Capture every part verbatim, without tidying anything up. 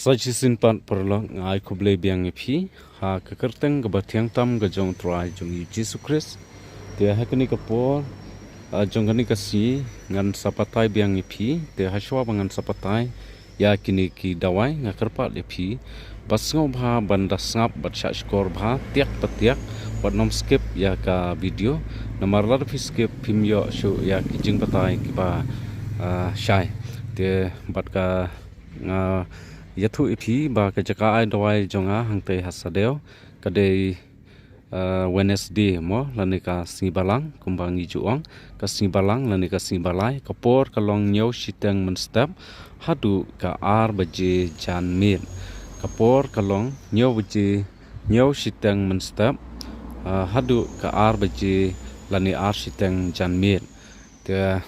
Sa shisien pat paralok, nga ai khublei biang ïa phi ha ka kyrteng kaba thiang tam ka jong U Trai jong ngi Jisu Khrist. Te ha kane ka por, ah, jong kane ka sngi ngan sa batai biang ïa phi. Te hashwa ba ngan sa batai ïa kine ki dawai, nga kyrpad ïa phi ba sngewbha ban da sngap bad shah shkor bha, tiak pa tiak, bad nym skip ïa ka video. Namar lada phi skip phim ïoh shuh ïa ki jingbatai kiba, ah, shai. Te bad ka nga ïathuh ïa phi ba ka jaka ai dawai jong nga hangtei ha Sadew ka dei, ah, Wednesday mo, lane ka sngi Balang, kumba ngi ju ong, ka sngi Balang lane ka sngi Balai. Ka por ka long hynñiew shiteng mynstep haduh ka ar baje janmiet. Ka por ka long hynñiew baje, hynñiew shiteng mynstep, ah, haduh ka ar baje lane ar shiteng janmiet. Te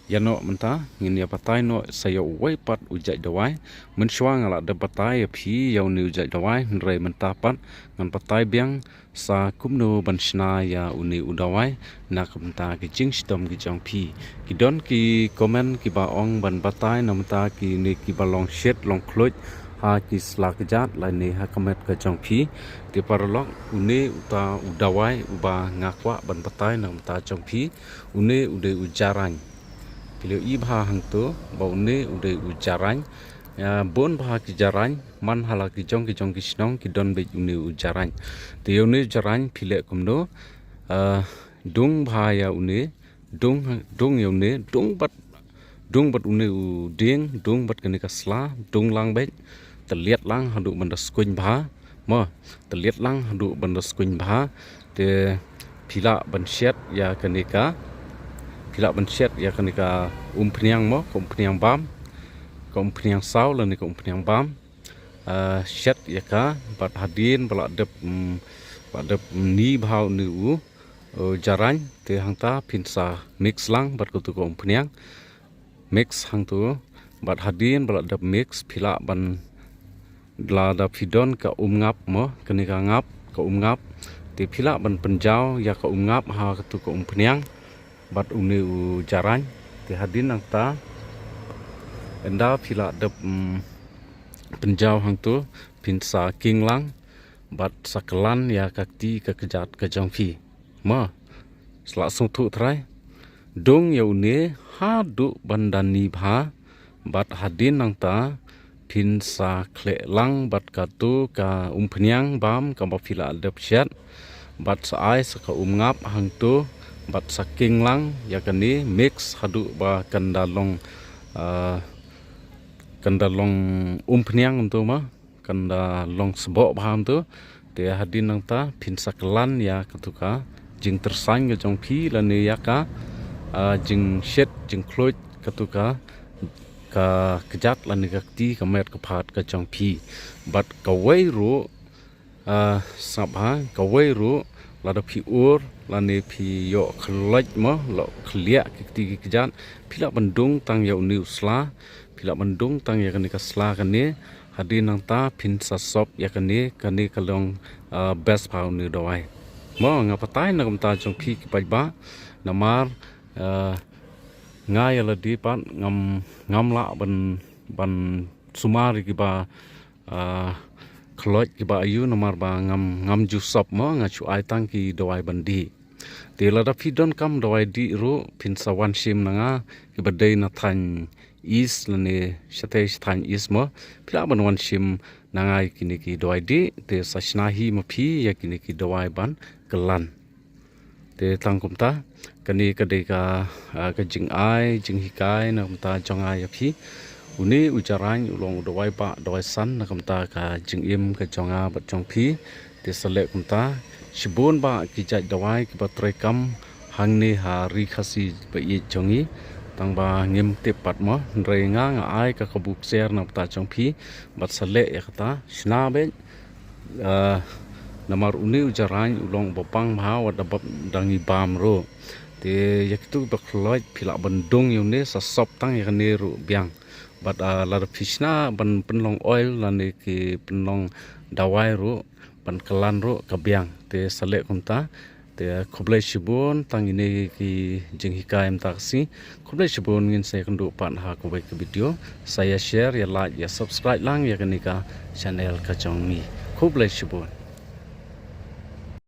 ïa noh mynta ngin ïa batai noh sa ïa uwei pat u jait dawai. Mynshuwa nga la dep batai ïa phi ïa une u jait dawai, hynrei mynta pat ngan batai biang sa kumno ban shna ïa une u dawai na ka bynta ka jingshitom ka jong phi. Ki don ki comment kiba ong ban batai na bynta kine kiba long shit long khluit ha ki sla kjat lane ha ka met ka jong phi. Te paralok, une uta u dawai uba nga kwah ban batai na ka bynta jong phi, une u dei u jarain. Phi la ïohi bha hangto ba une u dei u jarain. Ïa, bun bha ki jarain man ha la ki jong ki jong ki shnong ki don beit une u jarain. Te ïa une u jarain phi leh kumno? Ah, dung bha ïa une, dung, dung ïa une, dung bad, dung bad une u dieng, dung bad kane ka sla, dung lang beit, tylliat lang haduh ban da skuiñ bha. Mo, tylliat lang haduh ban da skuiñ bha. Te phi lah ban shet ïa kane ka, phi lah ban shet ïa kane ka umphniang mo, ka umphniang bam, ka umphniang saw lane ka umphniang bam. Ah, shet ïa ka bad hadien ba la dep, mm, ba la dep mih bha une u, u jarain, te hangta phin sa mix lang bad katu ka umphniang. Mix hangto bad hadien ba la dep mix phi lah ban, lada phi don ka um ngap mo, kane ka ngap, ka um ngap, te phi lah ban pynjaw ïa ka um ngap ha katu ka umphniang bad une u jarain. Te hadien nangta ynda phi la dep, mm, pynjaw hangto phin sa king lang bad sa kyllan ïa ka kti ka kjat ka jong phi. Mo, sla sngewthuh trai. Dung ïa une haduh ban da mih bha bad hadien nangta phin sa khleh lang bad katu ka umphniang bam kaba phi la dep shet bad sa ai sa ka um ngap hangto bad sa king lang ïa kane, mix haduh ba kan da long, ah, kan da long umphniang kumto ma, kan da long sboh bha kumto. Te hadien nangta phin sa kyllan ïa katu ka jingtyrsain ka jong phi lane ïa ka, ah, jingshet jingkhluit katu ka, ka kjat lane ka kti ka met ka phad ka jong phi. Bad kawei ruh, ah, sngap bha, kawei ruh lada phi ur lane phi ïoh khloit mo, ïoh khliah ki kti ki kjat, phi lah ban dung tang ïa une u sla, phi lah ban dung tang ïa kane ka sla kane. Hadien nangta phin sa sop ïa kane, kane ka long, ah, best bha une u dawai. Mo, nga batai na ka bynta jong phi ki paidbah, namar, ah, nga ïa lade pat ngam, ngam lah ban, ban sumar ïa kiba, ah, khloit kiba aiu namar ba ngam, ngam ju sop mo, nga shu ai tang ki dawai ban dih. Te lada phi donkam dawai dih ruh phin sa wan shim na nga, kiba dei na thaiñ East lane shatei sha thaiñ East mo, phi lah ban wan shim na nga ïa kine ki dawai dih, te sa shna hi ma phi ïa kine ki dawai ban kyllan. Te tang kumta, kane ka dei ka, ah, ka jingai jinghikai na ka bynta jong nga ïa phi. Une u jarain u long u dawai bah dawai san na ka bynta ka jingim ka jong nga bad jong phi. Te sa leh kumta, shibun bah ki jait dawai kiba trei kam hangne ha Ri Khasi ba ïeit jong ngi. Tang ba ngim tip pat mo, hynrei nga nga ai ka kabu ksiar na ka bynta jong phi bad sa leh ïa kata, shna beit. Ah, namar une u jarain u long uba pang bha wat da bap da ngi bam ruh. Te ïa kitu ba khloit phi lah ban dung ïa une, sa sop tang ïa kane ruh biang. Bad, ah, lada phi shna ban pynlong oil lane ki pynlong dawai ruh ban kyllan ruh ka biang. Te sa leh kumta, Te khublei shibun, tang ine ki jinghikai mynta ka sngi. Khublei shibun, ngin sa ïakynduh pat ha kawei ka video. Sa ïa share, ïa like, ïa subscribe lang ïa kane ka channel ka jong ngi. Khublei shibun.